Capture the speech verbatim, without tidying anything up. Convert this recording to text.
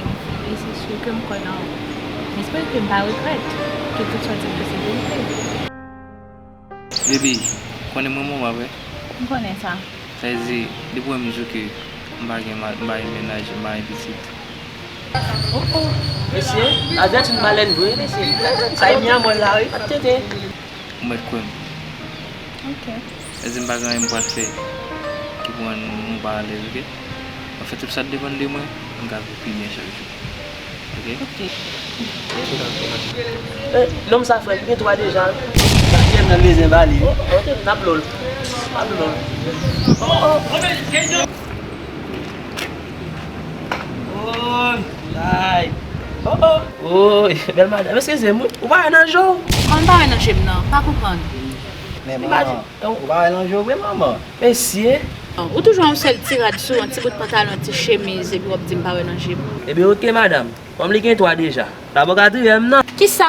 E se si ke m kwè nan ou. M espere ke m pa regrèt, ke tout sa w di m yo se verite. Baby, konnen m renmen w pa vre? M konnen sa. Sa vle di, depi w wè m di w ke m pa gen ma-, m pa gen mennaj, m pa gen pitit. Oh, oh, mesye, avèk yon balèn vre, mesye. Sa e mi amò la, wi. Atete. Ou mèt kwè m. Ok. Sa vle di m pa gen anyen m pral fè ki pou rann ou pa alèz, ok? Mwen fè tout sa k depann de mwen pou m ka viv pi byen chak jou. Ok? Ok. Eh, nonm sa frè, li gen twa deja. Sa fè m nan bezwen ba li. Oh, ok, n ap lòl. N ap lòl. Oh, oh. Oh, ay. Oh, oh. Oh, bèl madanm, eskize m, wi. Ou pa wè nan je w? Kòman m pa wè nan je m nan? Pa konprann. Men manman, ou pa wè nan je w vre, manman. Mesye. Ou toujou yon sèl ti rad sou, yon ti bout pantalon, ti chemiz, epi w ap di m pa wè nan je m. Ebyen, ok, madanm. Kòm li gen twa deja. Dabò katriyèm nan. Kisa?